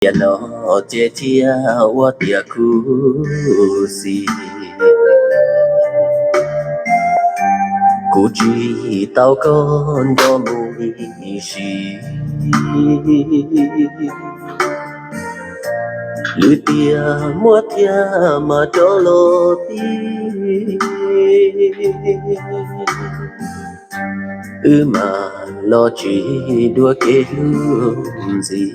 Tiam no ces cia ua tiam khuv xim, kuv tsis tau koj nco mus ib sim. Lwm tiam muaj thiab mas rov los tib, wb mam los tsis dua kev hlub ntxiv.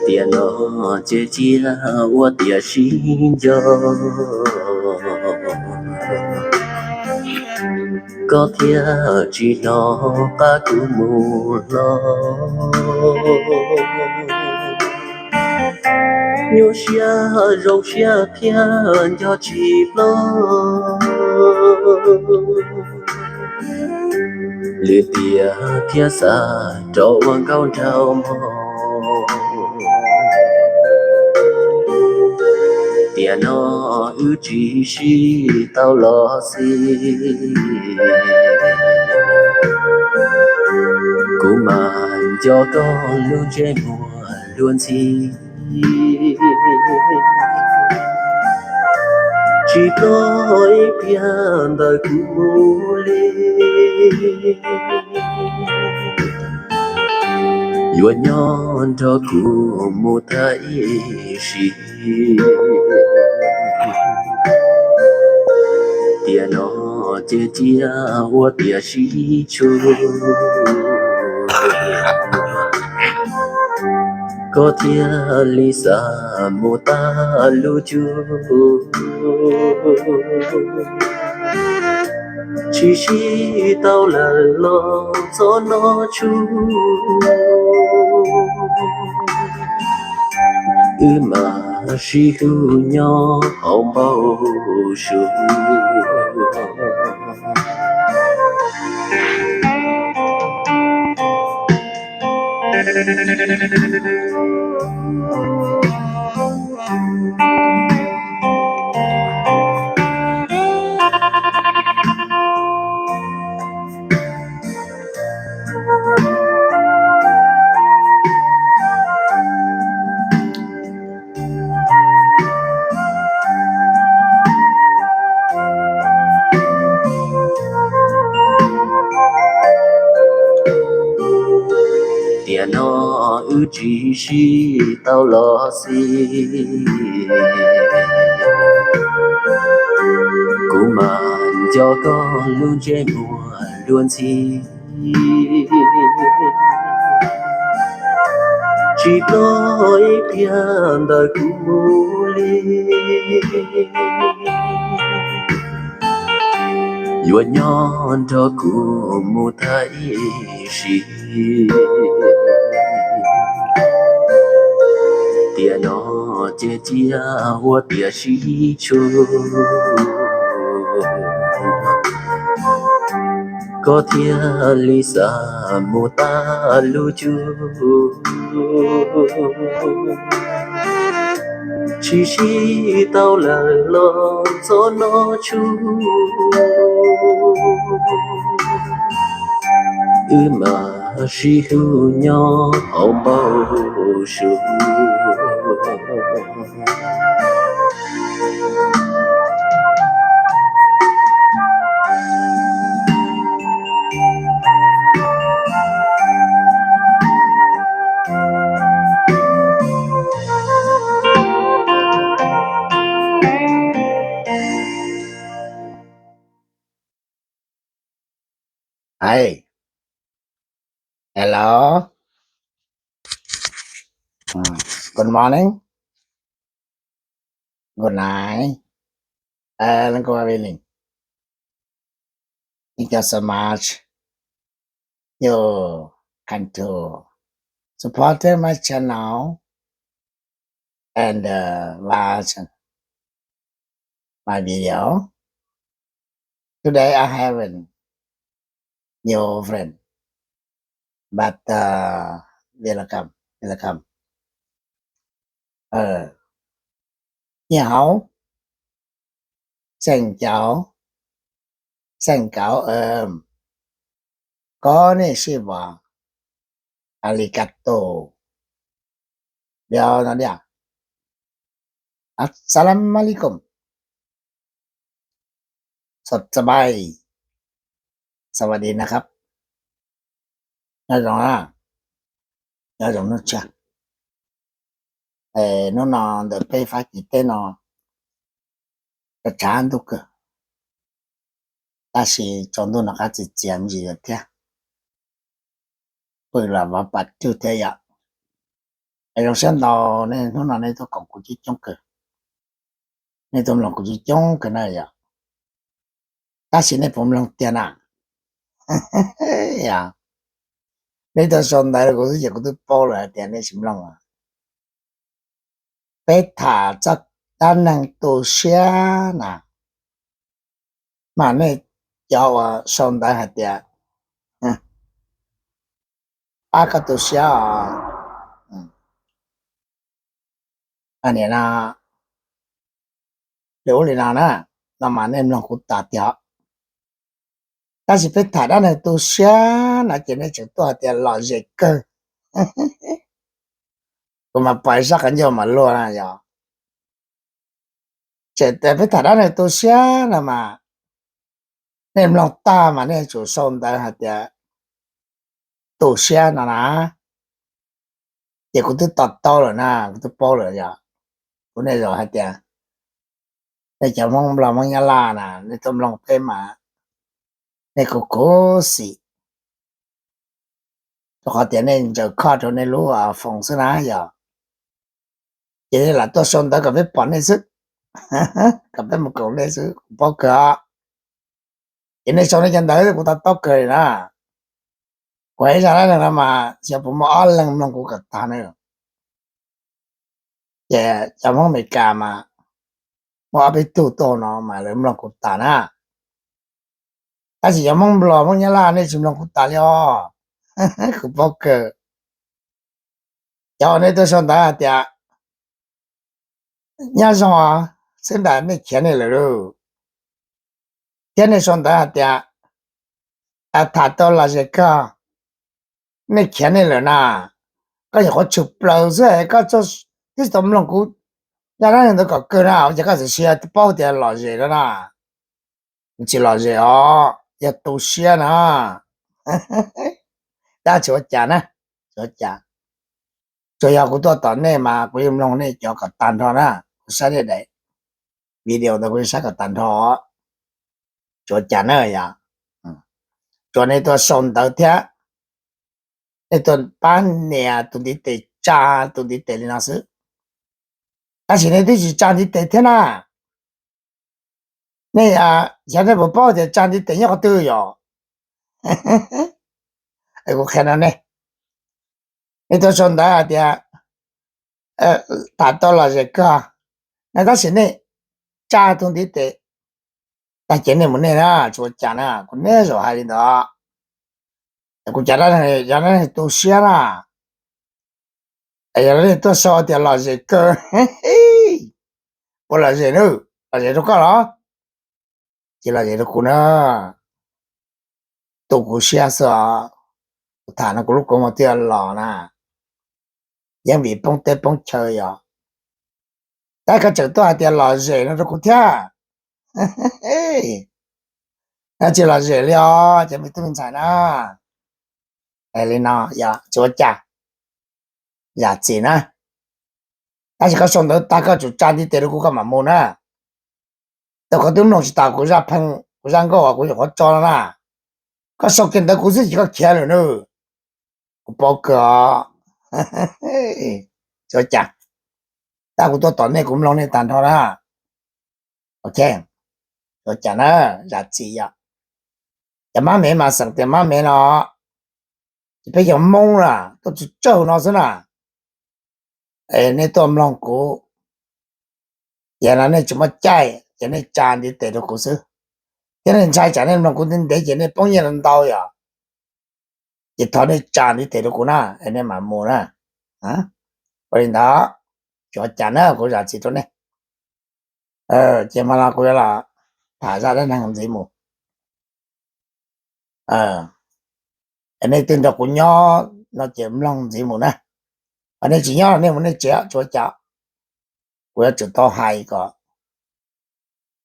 Tiam no ces cia ua tiam sib nco, koj thiaj tsis hnov qab kuv mus hlo. Nyuaj siab zoo siab thiab nco tsis ploj, lwm tiam thiaj xav rov ua nkauj nraug mog. Tiam no wb tsis sib tau los xij, kuv mam nco koj lub ntsej muag luag ntxhi. Tsis tau ib pliag ntawm kuv mus li, yuav nyob nrog kuv mus tag ib sim. Tiam no ces cia ua tiam sib tshuam, koj thiaj li xav mus tag lub cuj. Tsis sib tau lawm los txhob noj tshuj, wb mam sib hlub nyob hauv npau suav. Tiam no wb tsis sib tau los xij, kuv mam nco koj lub ntsej muag luag ntxhi. Tsis tau ib pliag ntawm kuv mus li, yuav nyob nrog kuv mus tag ib sim. Tiam no ces cia ua tiam sib tshuam, koj thiaj li xav mus tag lub cuj. Tsis sib tau lawm los txhob noj tshuj, wb mam sib hlub nyob hauv npau suav. Hi. Hello. Mm. Good morning. Good night. And good evening. Thank you so much. You come to support my channel and, uh, watch my video. Today I have a new friend, but, uh, welcome, welcome. Uh, nyiaj hauv, xeem cauv, xeem kauv, um, koj nej sib vam, Aligato. Npia no diam. Assalamu alaikum. Sawtsabai. Sawadi nakab. Nyob zoo na. Nyob zoo hnub tshiab. Hnub no ntawm peb Fab Kis teb no tshav ntuj kawg, tab sis tsaus ntuj no qab txias txias me ntsis lawm thiab. Pw los vov pas rwg thiab yom. Es zoo siab ntau, nej hnub no nej tuaj koom kuv coob coob kawg, nej tuaj mloog kuv coob coob kawg na yom. Tab sis nej puas mloog tiag na? Nej tuaj sau ntawv rau kuv xwb ces kuv twb paub lawm hais tias nej tsis mloog. Peb tham txog dab neeg tu siab na, mas nej cov uas sau ntawv hais tias pab koj tu siab os, niam no, li ub li no na, no mas nej mloog kuv tas tiag. Tab sis peb tham dab neeg tu siab no ces nej tseem tuaj hais tias lom zem kawg. Kuv mas pais sab qhov ncauj mas luag na yom. Ces peb tham dab neeg tu siab no mas nej mloog tag mas nej tsum sau ntawv hais tias tu siab no na, ces kuv twb to taub lawm na, kuv twb paub lawm yom. Kuv nej zaum hais tias nej cov Hmoob Nplog Hmoob Nyab Laj na, nej tuaj mloog peb mas nej khuv khuv xim, rau qhov tias nej ntsaws khoj rau nej lub foos xwb na yom. Ces nej lam tuaj sau ntawv kom peb pom nej xwb, kom peb mus koom nej xwb, kuv paub kawg. Ces nej sau nej cov ntawv kuv to taub kawg li na. Kuv hais zaj dab neeg no mas xyov puas muaj ob leeg mloog kuv kom tag na. Ces cov Hmoob Amelikas mas muaj ob peb tug tuaj no mas lawv mloog kuv tas na. Tab sis cov Hmoob Nplog Hmoob Nyab Laj nej tsis mloog kuv tas li os. Kuv paub kawg. Cov uas nej tuaj sau ntawv hais tias nyob zoo xwb ntawd nej khiav nej lawm lauj. Thiab nej sau ntawv hais tias tham tau lom zem kawg, nej khiav nej lawm na. Koj nyuam qhuav tshwm plaws xwb koj twb tsis tau mloog kuv zaj dab neeg ntawd kom kawg na, ua cas koj txawm sia paub tias lom zem no na? Tsis lom zem os, yog tu siab na. Tab tsis ua cas na, tsis ua cas. Tsuas yog kuv tuaj tom nej mas kuv yeej mloog nej cov kom tag nrho na, kuv saib nej daim video ntawd kuv yeej saib kom tag nrho. Tsis ua cas na yom. Tsuas nej tuaj sau ntawv thiab nej tuaj pab nias tus ntiv tes, tsa tus ntiv tes li no xwb. Tab sis nej twb tsis tsa ntiv tes thiab na. Nej xyov nej puas paub tias tsa ntiv tes nyob qhov twg yom? Kuv qhia no nej, nej tuaj sau ntawv hais tias tham tau lom zem kawg na, tab sis nej tsa tus ntiv tes, tag ces nej mus nej na, tsis ua cas na, kuv niaj zaus hais li ntawd. Kuv cas dab neeg tu siab na. Yog nej tuaj sau tias lom zem kawg, puas lom zem na? Lom zem rau koj los? Tsis lom zem rau kuv na. Tu kuv siab xwb os. Kuv tham no kuv lub kua muag twb yuav los na, yeej vim poob teb poob chaw yom. Tab koj tseem tuaj hais tias lom zem no rau kuv thiab. Tsis lom zem li os cov me tub me ntxhais na. Li no yog tsis ua cas, zam txim na. Tab sis koj sau ntawv tag koj tsum tsa ntiv tes rau kuv koj mam mus na. Tau koj twb mloog tsis tas kuv zaj pheej, kuv zaj nkauj uas kuv nyuam qhuav tso no na. Koj sau kiag ntawv kuv xwb ces koj khiav lawm na. Kuv paub kawg os. Tsis ua cas, tab kuv tuaj tom nej kuv mloog nej tag nrho na. Ok, tsis ua cas na, zam txim yom. Cov mab mev mas xeem tias mab mev no, ces peb cov Hmoob na tuaj tsis tsawg no xwb na. Es nej tuaj mloog kuv, yog no nej tsis muaj caij ces nej tsa ntiv tes rau kuv xwb. Thiab nej ntshai tsam nej mloog kuv ntev ntev ces nej poob nyiaj ntau yom. Ces thov nej tsa ntiv tes rau kuv na, es nej mam mus na. Ua li ntawd, tsis ua cas na, kuv zam txim rau nej. Ces mas los kuv yuav los tham zaj dab neeg ntxiv mus. Es nej twb nrog kuv nyob no ces mloog ntxiv mus na. Ho nej tsis nyob los nej mus nej tsev tsis ua cas, kuv yuav tsum tau hais kom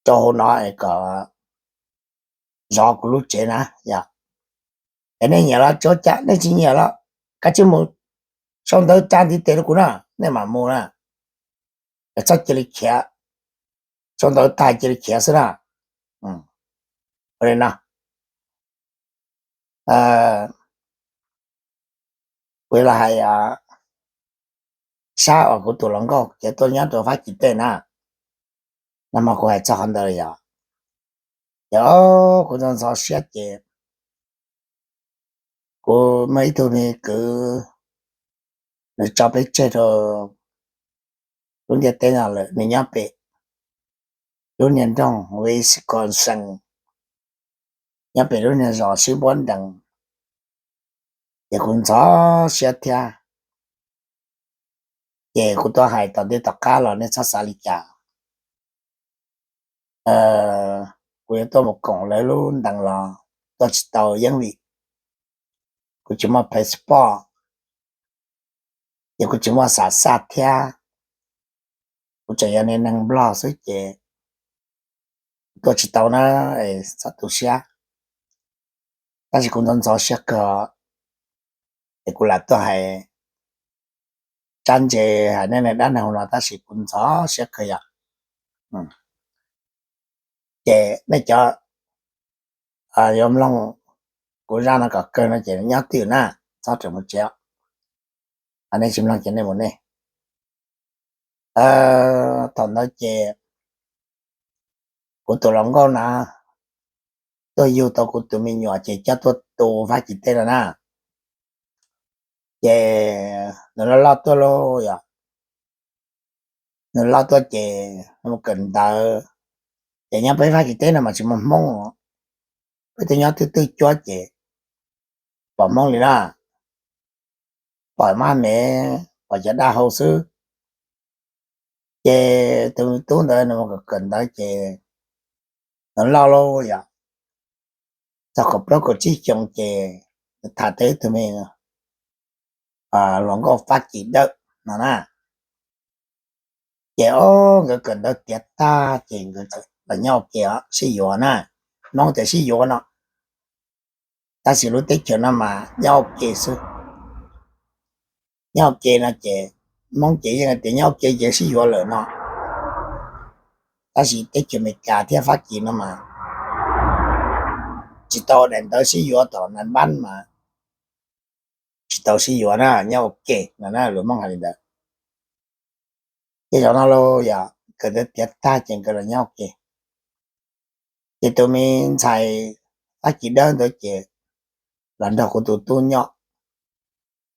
rau hauv no es kom zov kuv lub tsev na yom. Es nej nyiam los tsis ua cas, nej tsis nyiam los kav tsij mus sau ntawv tsa ntiv tes rau kuv na, nej mam mus na. Es txhob cia li khiav, sau ntawv tag cia li khiav xwb na. Ua li no, kuv los hais sab uas kuv tus hluas nkauj kev tuaj nyob rau Fab Kis teb na, nag hmo kuv hais txog qhov ntawd yom. Ces kuv ntxhov ntxhov siab ces kuv muaj ib tug me kwv, nws tso peb tseg rau lub ntiaj teb no lawm, nws nyob pem lub niag nroog Wisconsin, nyob pem lub niag zos sib npuab nrees. Ces kuv ntxhov siab thiab, ces kuv tuaj hais tom ntej tom qab los nej txhob xav li cas. Kuv yuav tuaj mus koom lawv lub ntees los tuaj tsis tau yeeb vim kuv tsis muaj passport, ces kuv tsis muaj xam xaj thiab, kuv tseem yog niag neeg Nplog xwb ces tuaj tsis tau na, txhob tu siab. Tab sis kuv ntxhov ntxhov siab kawg, es kuv lam tuaj hais tsab ntse hais nej dab neeg hauv no tab sis kuv ntxhov siab kawg yom. Ces nej cov yuav mloog kuv zaj no kom kawg no ces nyob twj ywm na, txhob rawm mus tsev, nej tsis mloog ces nej mus nej. Thaum ntawd ces kuv tus hluas nkauj na tuaj yug tau kuv tus me nyuam ces coj tuaj tu Fab Kis teb no na. Ces nws loj loj tuaj lauj yom, nws loj tuaj ces mus kawm ntawv, ces nyob peb Fab Kis teb no mas tsis muaj Hmoob, peb twb nyob twj twj cuab ces pom Hmoob li na, pom mab me, pom cov dab hau xwb. Ces tus me tub ntawd nws mus kawm ntawv ces nws loj lauj yom, txog kaum plaub kaum tsib xyoo ces nws tham tau ib tug me hluas nkauj Fab Kis dawb no na. Ces o, nkawd kawm ntawv tiav tag ces nkawd los nyob ua ke sib yuav na, Hmoob tias sib yuav no, tab sis lub teb chaws no mas nyob ua ke xwb. Nyob ua ke no ces Hmoob ces yeej tias nyob ua ke ces sib yuav lawm no, tab sis teb chaws Amelikas thiab Fab Kis no mas tsis tau daim ntawv sib yuav tom nas npab mas tsis tau sib yuav na, nyob ua ke no na, lus Hmoob hais li ntawd. Ces zaum no los yog kawm ntawv tiav tag ces nkawd los nyob ua ke. Ces tus me ntxhais Fab Kis dawb ntawd ces los nrog kuv tus tub nyob,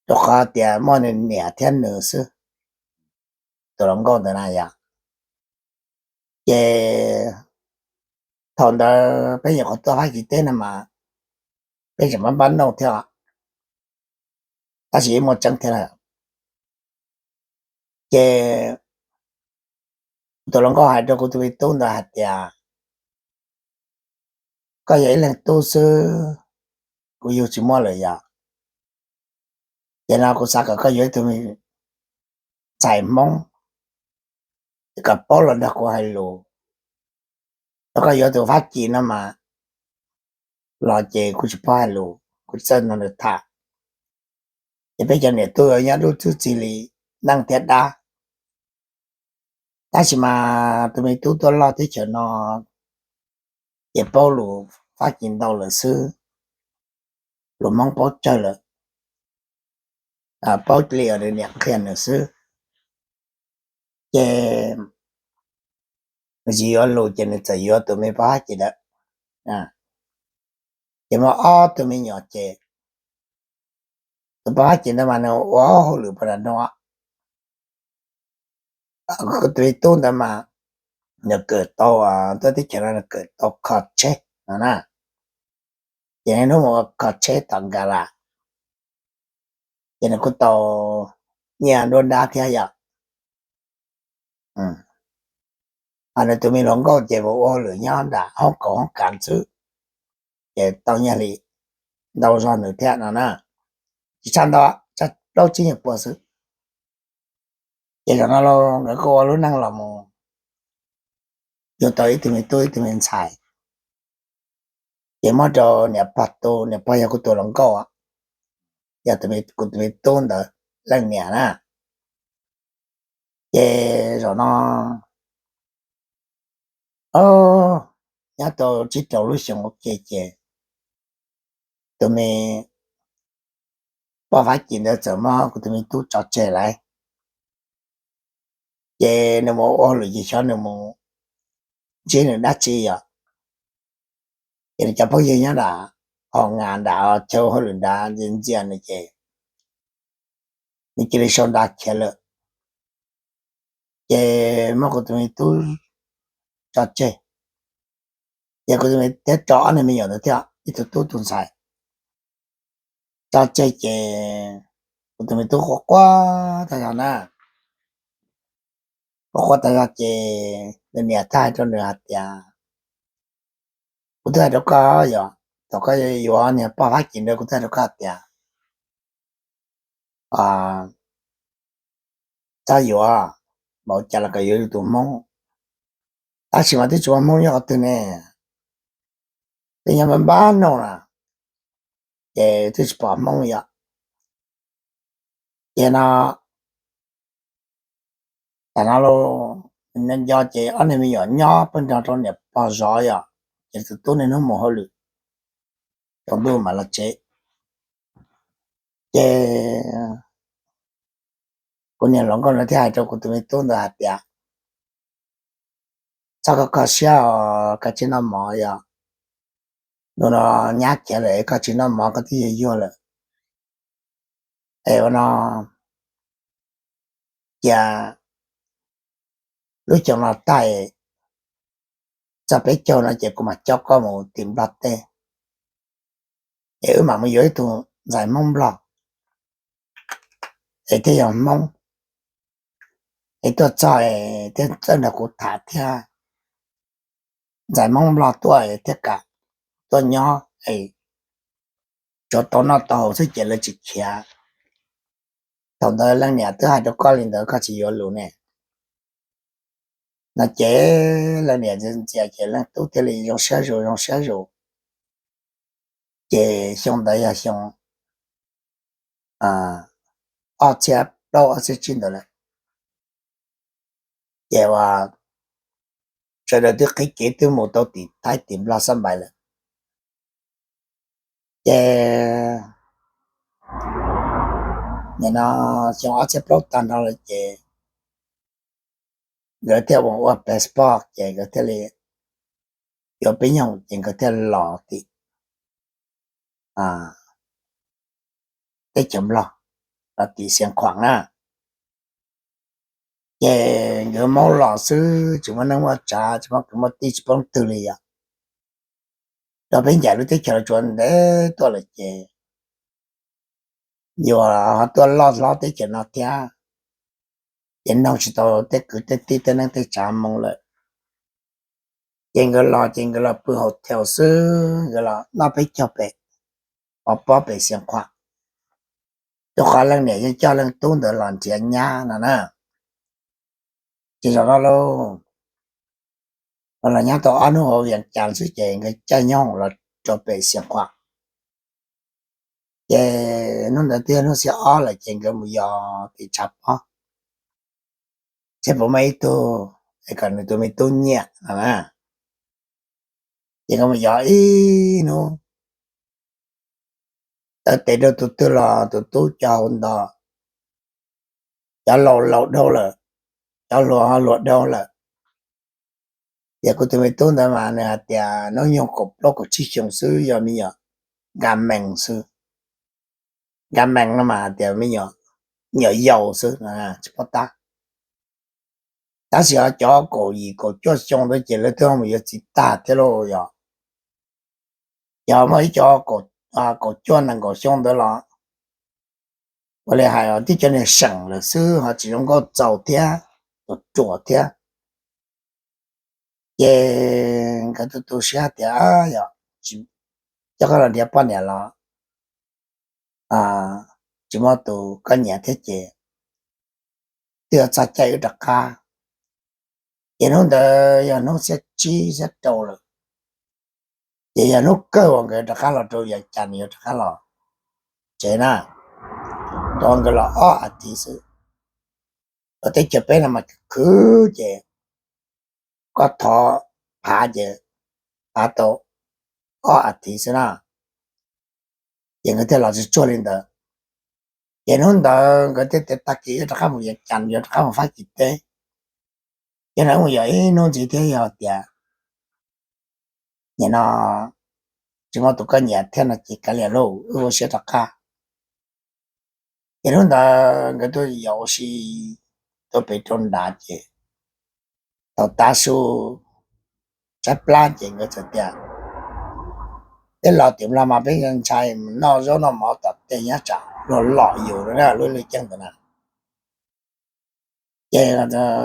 rau qhov tias muaj nws niam thiab nws xwb, tus hluas nkauj ntawd na yom. Ces thaum ntawd peb nyuam qhuav tuaj Fab Kis teb no mas peb tseem npab npab nauj thiab, tab sis ib muaj tseeb thiab lawm. Ces tus hluas nkauj hais rau kuv tus me tub ntawd hais tias, koj yog ib leeg tub xwb, kuv yug tsis muaj lawm yom. Ces no kuv xav kom koj yuav ib tug me ntxhais Hmoob, es kom paub los nrog kuv hais lus. Yog koj yuav tus Fab Kis no mas los ces kuv tsis paub hais lus, kuv tsis txawj nrog nws tham. Ces peb cov niam tub yuav nyob dub txwb txig li neej thiab dab. Tab sis mas tus me tub tuaj loj teb chaws no ces paub lus Fab Kis ntau lawm xwb, lus Hmoob paub tsawg lawm, paub li uas nws niam qhia nws xwb. Ces nws tsis yuav lus ces nws txawm yuav tus me poj Fab Kis ntawd. Ces muaj ob tug me nyuam ces tus poj Fab Kis ntawd mas nws ua hauj lwm puag nram nroog. Kuv tus me tub ntawd mas nws kawm tau, tuaj teb chaws no nws kawm tau kho tsheb no na. Ces niaj hnub mus ua kho tsheb tom nkas las, ces nws kuj tau nyiaj nruab nrab thiab yom. Nws tus me hluas nkauj ces mus ua hauj lwm nyob nram hoob kaum hoob kas xwb, ces tau nyiaj hli ntau zog nws thiab no na. tsis tshaj ntau, tshaj plaub tsib nyuag puas xwb. Ces zaum no los nkawd kuj ua lub neej los mus yug tau ib tug me tub ib tug me ntxhais. Ces muab rau niam pog tu, niam pog yog kuv tus hluas nkauj, yog kuv tus me tub ntawd leej niam na. Ces zaum no, o, nyob tau tsib rau lub xyoo ua ke ces tus me poj Fab Kis ntawd txawm muab kuv tus me tub tso tseg lawm. Ces nws mus ua hauj lwm ces xyov nws mus ntsib nws dab tsi yom. Ces nws cov phooj ywg nyob nram hoo ngas nram chaw hauj lwm nrad ntxias nws ces nws cia li sau nra khiav lawm. Ces muab kuv tus me tub tso tseg, ces kuv tus me tub thiab tso ob niag me nyuam ntawd thiab ib tug tub tus ntxhais tso tseg ces kuv tus me tub quaj quaj tag zog na. Quaj quaj tag zog ces nws niam thiaj hais rau nws hais tias, kuv twb hais rau koj yom, thaum koj yuav niag poj Fab Kis ntawd kuv twb hais rau koj hais tias txhob yuav, npaum cas los kom yuav yus tus hmoob. Tab sis mas twb tsis muaj hmoob nyob qhov twg ne, twb nyob npab npab no na, ces twb tsis pom hmoob yom. Ces no, tam no los nco ces ob niag me nyuam nyob pawg nrog rau niam pog zov yom, ces tus tub niaj hnub mus hauj lwm, tsaus ntuj mam los tsev. Ces kuv niag hluas nkauj no thiaj hais rau kuv tus me tub ntawd hais tias, txhob kho kho siab os, koj tsis noj mov yom, ntu no nyab khiav lawm es koj tsis noj mov koj twb yuag yuag lawm. Es ua no, cia lub xyoo no tag txog peb caug no ces kuv mam coj koj mus tim Nplog teb, es wb mam mus yuav ib tug ntxhais Hmoob Nplog es thiaj yog Hmoob, es tuaj txog es thiaj txawj nrog kuv tham thiab. Ntxhais Hmoob Nplog tuaj thiaj kam tuaj nyob es tsuav tau noj tau haus xwb ces lawv tsis khiav. Thaum ntawd leej niam twb hais rau koj li ntawd koj tsis yuav lus ne. No ces leej niam ntxias ces leej tub thiaj li zoo siab zus zoo siab zus. Ces xyoo ntawd yog xyoo ob txhiab plaub ob txhiab tsib ntawd lawm. Ces uas sawv daws twb qhib kev twb mus tau tim Thaib tim Nplog xab npais lawm. Ces nim no xyoo ob txhiab plaub tag nrho lawm ces nkawd thiaj ua passport ces nkawd thiaj li yuav peb nyoog ces nkawd thiaj los tim teb chaws Nplog, los tim Xiav Khuam na. Ces nkawd maub los xwb tsis muaj neej muaj tsav tsis muaj kwv muaj tij tsis paub leej twg li yom. Rau peb ncaim lub teb chaws los tsuas ntev tuaj lawm ces yuav ho tuaj loj hlob teb chaws no thiab, ces noog tsis tau tej kwv tej tij tej neej tej tsav moo lawm. Ces nkawd los ces nkawd los pw hotel xwb, nkawd los noj peb caug pem, pov pob pem Xiav Khuam, rau qhov leej niam yeej coj leej tub ntawd los nrhiav nyab no na. Ces zaum no lauj, los nyob tau ob hnub hauv Vias Cas xwb ces nkawd caij nyob los rau pem Xiav Khuam. Ces hnub ntawd twb yog hnub xiab ob lawm ces nkawd mus yos tim tshav pob, seb puas muaj ib tug es kom nws tus me tub nyiam no na. Ces nkawd mus yos ib hnub, taw tes rau tus twg los tus tub cov hauv nto, cov laus laus dhau lawm, cov hluas hluas dhau lawm. Ces kuv tus me tub ntawd mas nws hais tias hnub nyoog kaum plaub kaum tsib xyoo xwb, yog me nyuam nka mees xwb. Nka mees no mas hais tias me nyuam yaus xwb, tsis paub tab. Tab sis ho cov kaum yim kaum cuaj xyoo ntawd ces lawv twb mus yuav txiv tag thiab lauj yom. Yog muaj ib co kaum cuaj nees nkaum xyoo ntawd los ua li hais tib co niag seem lawm xwb ho tsis zoo nkauj txaus thiab, ruam ruam thiab. Ces nkawd tu tu siab tias yog tsis coj koj los nrhiav poj niam los tsis muaj tus koj nyiam thiab ces twb yuav txog caij wb rov qab. Ces hnub ntawd yog hnub xiab tsib xiab rau lawm, ces yog hnub kawg uas nkawd rov qab los rau Vias Cas, yuav rov qab los tsev na, rau nkawd los ob as thiv xwb. Ua teb chaws peb no mas khwv ces koj thov phav ces phav tau ob as thiv xwb na, ces nkawd thiaj los tsuag tsuag li ntawd. Ces hnub ntawd nkawd thiaj tias tag kis yuav rov qab mus Vias Cas, yuav rov qab mus Fab Kis teb. Ces na mus yog ib hnub ntxiv thiab yog tias nim no tsis muaj tus koj nyiam thiab no ces kav liam lauj, wb ua siab rov qab. Ces hnub ntawd nkawd tuaj yos ua si tuaj pem rau nrad ces thaum tav su tshaib plab ces nkawd txawm tias peb los tim Nplog mas peb ntshai mus noj zaub noj mov tom tej nyob tsam luag lom yus lub lub ceeb ntawd na. Ces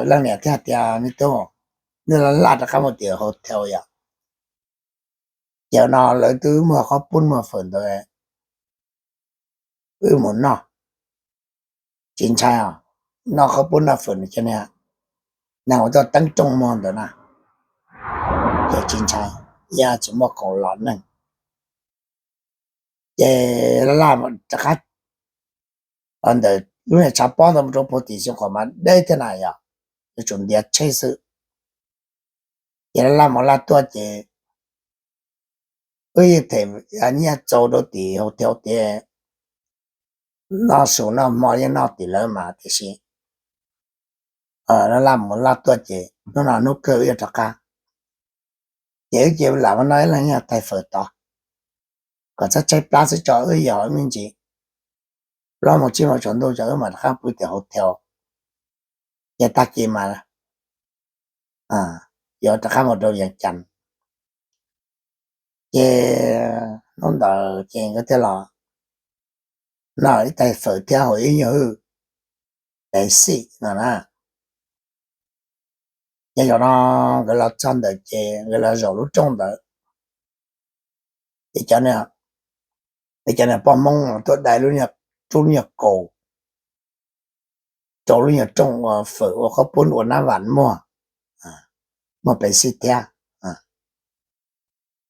leej niam thiaj tias me tub, nej laj laj rov qab mus tim hotel yom, ces no lawv twb muag qhob pub muag fawm ntawd, wb mus noj, tsis ntshai os. Noj qhob pub noj fawm no ces neeg ua tuaj teeb rooj muag ntawd na, ces tsis ntshai, yog tsis muaj khoom los neeg. Ces laj laj rov qab ntawm lub niag tshav pob ntawd mus rau puag tim Xyooj Khuam mas deb thiab na yom, yuav tsum ntiav tsheb xwb. Ces laj laj mus laj tuaj ces wb yeej them nyiaj txaus rau tim hotel tias noj su noj hmo yeej noj tim lawv mas tiam sis laj laj mus laj tuaj ces hnub no hnub kawg wb yuav rov qab. Ces wb cia lam mus noj ib leeg ib nyuag tais fawm tod kom txhob tshaib plab xwb tso wb yos me ntsis. Plaub moos tsib moos tsaus ntuj tso wb mam rov qab pw tim hotel, ces tag kis mas yuav rov qab mus rau Vias Cas. Ces hnub ntawd ces nkawd thiaj los noj ib tais fawm thiab haus ib nyuag hwj tais xij no na. Ces zaum no nkawd los txog ntawd ces nkawd los zaum lub rooj ntawd, ces cov niag poj Hmoob tuaj dai lub, rub lub nyuag kaus rau lub nyuag rooj ua fawm ua qhob pub ua nab vam muag, muaj tais xij thiab.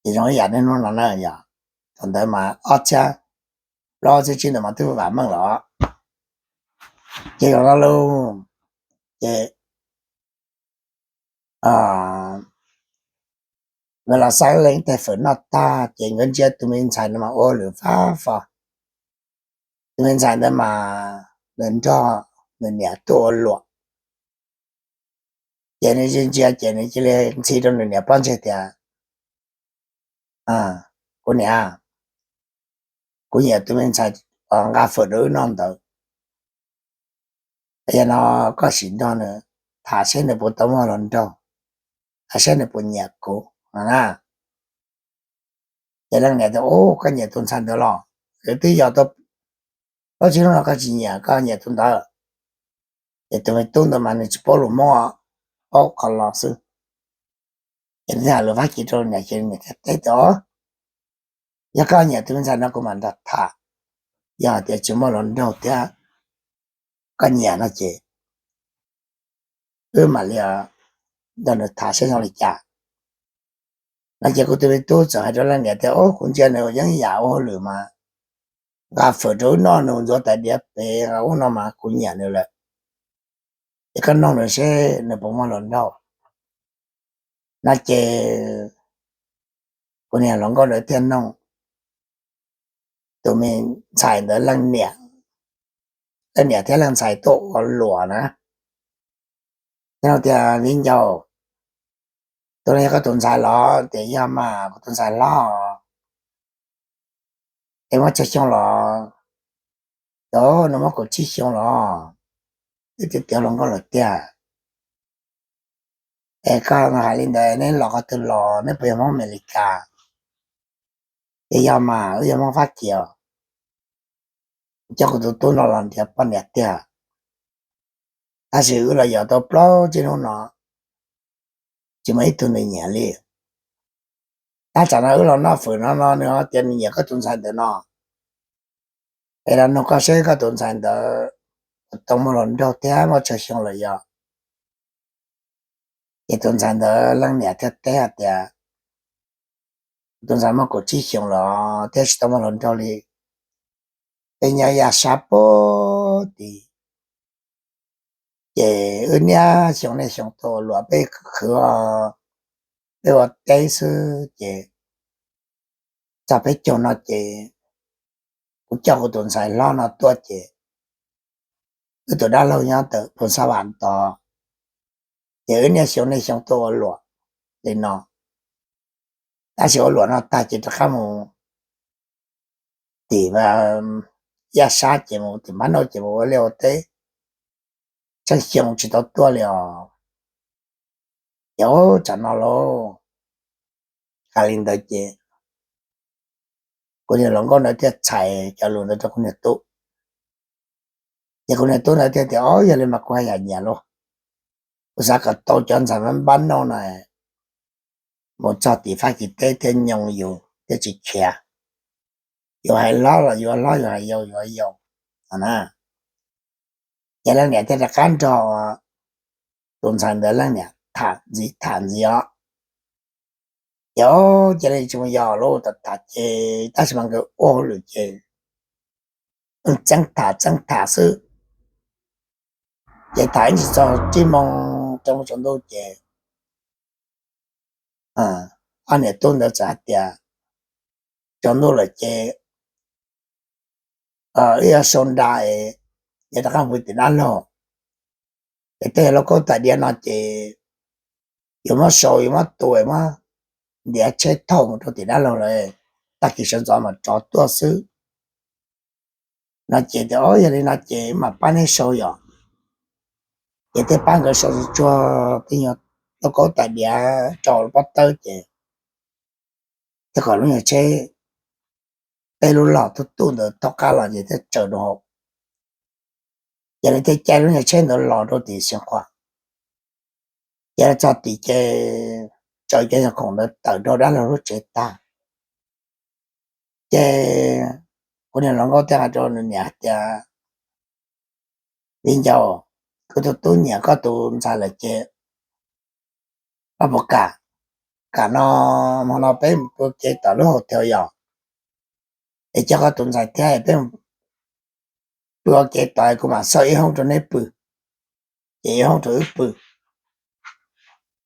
Ces zoo ib yam niaj hnub no na yom, thaum ntawd mas ob txhiab plaub txhiab tsib ntawd mas twb vam meej los. Ces zaum no lauj, ces nkawd los xa leej tais fawm noj tag ces nkawd ntsia tus me ntxhais no mas ua lwm fab fo. Tus me ntxhais ntawd mas nws nrog nws niam tuaj ua luam, ces nws ntsia ntsia ces nws cia li ntxhi rau nws niam pob ntseg tias, kuv niam, kuv nyiam tus me ntxhais nqa fawm rau wb noj ntawd. Yog no koj sim nrog nws tham seb nws puas tau muaj hluas nraug, tham seb nws puas nyiam kuv no na. Ces leej niam tias, Ub, koj nyiam tus ntxhais ntawd los? Wb twb yos tau plaub tsib hnub no koj tsis nyiam, koj nyiam tus ntawd. Ces tus me tub ntawd mas nws tsis paub lus Hmoob, paub qhov los xwb. Ces nws thiaj hais lus Fab Kis rau niam, ces niam thiaj teb tias, Yog koj nyiam tus me ntxhais no kuv mam nrog tham, yog hais tias tsis muaj hluas nraug thiab koj nyiam no ces wb mam li nrog nws tham seb zoo li cas. No ces kuv tus me tub txawm hais rau leej niam tias, Ub, kuv ntsia nws yeej yam ua hauj lwm mas nqa fawm rau wb noj, nws ntxuav tais diav pem ub no mas kuv nyiam nws lawm. Ces koj noog nws seb nws puas muaj hluas nraug. No ces kuv niag hluas nkauj ntawd thiaj noog tus me ntxhais ntawd leej niam, leej niam thiab leej ntxhais tuaj ua luam na, thiaj tias, Viv ncaus, tus no yog koj tus ntxhais los? Tias, Yog mas, kuv tus ntxhais hlob. Es muaj tsawg xyoo los? Os, nws muaj kaum tsib xyoo los. Wb tiav tiav hluas nkauj lawm tiag. Es koj hais li ntawd, neb los qhov twg los? Neb puas yog Hmoob Amelikas? Ces yog mas, wb yog Hmoob Fab Kis os. Coj kuv tus tub no los nrhiav poj niam tiag, tab sis wb los yos tau plaub tsib hnub no tsis muaj ib tug nws nyiam li. Tab tsam no wb los noj fawm no no nws ho tias nws nyiam koj tus ntxhais ntawm no. Es los nug koj seb koj tus ntxhais ntawd tau muaj hluas nraug thiab muaj tsawg xyoo lawm yog? Ces tus ntxhais ntawd leej niam thiaj teb hais tias, tus ntxhais muaj kaum tsib xyoos los thiab tsis tau muaj hluas nraug li, peb nyob yaj sab pem tid. Ces wb niaj xyoo niaj xyoo tuaj ua luam, peb khwv, peb ua teb xwb ces txog peb caug no ces kuv coj kuv tus ntxhais hlob no tuaj ces wb tus dab laug nyob tawm pus xab vam tod, ces wb niaj xyoo niaj xyoo tuaj ua luam li no. Tab sis ua luam no tag ces rov qab mus tim yaj sab ces mus tim npab nauj ces mus ua liaj ua teb, tsheej xyoo tsis tau tuaj li os. Ces ub tsam no lauj, hais li ntawd ces kuv niag hluas nkauj ntawd thiaj txhais cov lus ntawd rau kuv niag tub. Ces kuv niag tub ntawd thiaj tias, o, yog li mas kuv haj yam nyiam lauj, kuv xav kom tau cov ntxhais npab nauj no mus txog tim Fab Kis teb thiaj nyoo yus thiaj tsis khiav. Yus hais hlob los yuav hlob, yus hais yau yuav yau no na. Ces leej niam thiaj rov qab nrog tus ntxhais ntawd leej niam tham ntxiv tham ntxiv os. Ces cia li tsis mus yos lawm, tham tham ces tab sis mas nkawd ua hauj lwm ces txeeb tham txeeb tham xwb. Ces tham ib ntsis txog tsib moos rau tsaus ntuj ces ob niam tub ntawd txawm hais tias, tsaus ntuj lawm ces wb yuav sau nra es yuav rov qab mus pw tim dab laug. Es tej lauj kaub tais diav no ces yuav muab sau, yuav muab tu, muab ntiav tsheb thauj mus rau tim dab laug lawm, tag kis sawv ntxov mam rov tuaj xwb no. Ces tias, o, yog li no ces mam pab neb sau yom. Ces thiaj pab nkawd sau tsuag tsuag tej nyuag lauj kaub tais diav rau pob tawb ces thiaj kom lub nyuag tsheb, peb lub log tuj tuj ntawd thaub qab los ces thiaj tsaws rau hauv. Ces lawv thiaj caij lub nyuag tsheb ntawd los rau tim Xeev Khuam. Ces txog tim ces tsaws cov nyuag khoom ntawd tawm rau dab laug lub tsev tag. Ces kuv niag hluas nkauj thiaj hais rau nws niam hais tias, viv ncaus, kuv tus tub nyiam koj tus ntxhais lawm ces koj puas kam, kam no hmo no peb mus pw ua ke tom lub hotel yom, es coj koj tus ntxhais thiab peb mus pw ua ke tod, kuv mam xauj ib hoob rau neb pw, ces ib hoob rau wb pw.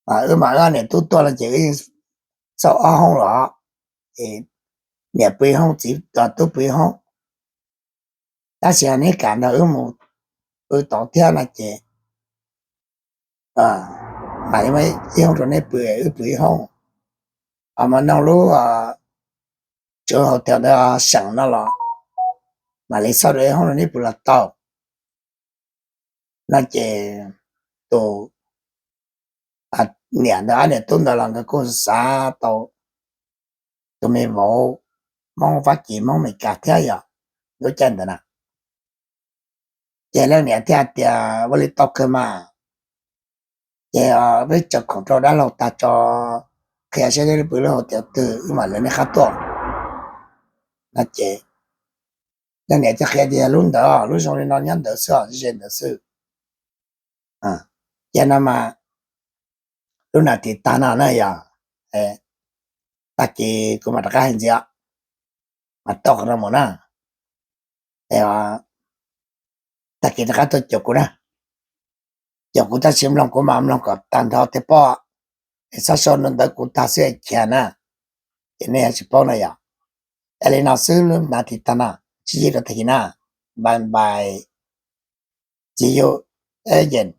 Wb mam, wb ob niam tub tuaj no ces wb xauj ob hoob los, es niam pw ib hoob, txiv tub pw ib hoob. Tab sis neb kam nrog wb mus pw tod thiab no ces mam li ib hoob rau neb pw, wb pw ib hoob. Mas noog lub tswv hotel ntawd seem no los mam li xauj rau ib hoob rau neb pw los tau no ces tus niam ntawd ob niam tub ntawd los nkawd kuj xav tau tus me vauv Hmoob Fab Kis Hmoob Amelikas thiab yom, lub caij ntawd na. Ces leej niam thiaj hais tias, ua li tau kawg mas, ces peb tsaws khoom rau dab laug tag tso, qhia seb neb pw lub hotel twg wb mam lawv neb qab tuaj no ces leej niam thiaj qhia tias, lub ntawd, lub zoo li no nyob ntawd xwb, ze ntawd xwb. Ces no mas lub nas this tag no na yog, tag kis kuv mam rov qab hais ntxiv, mas tau qhov no mus na. Tag kis rov qab tuaj caum kuv na, caum kuv tab sis mloog kuv mas mloog kom tag nrho tej pob, es txhob sau ntawv kuv tag xwb es khiav na, ces nej yuav tsis paub na yom. Es li no xwb, lub nas this tag no, sib ntsib rau tag kis na, bye bye, see you again.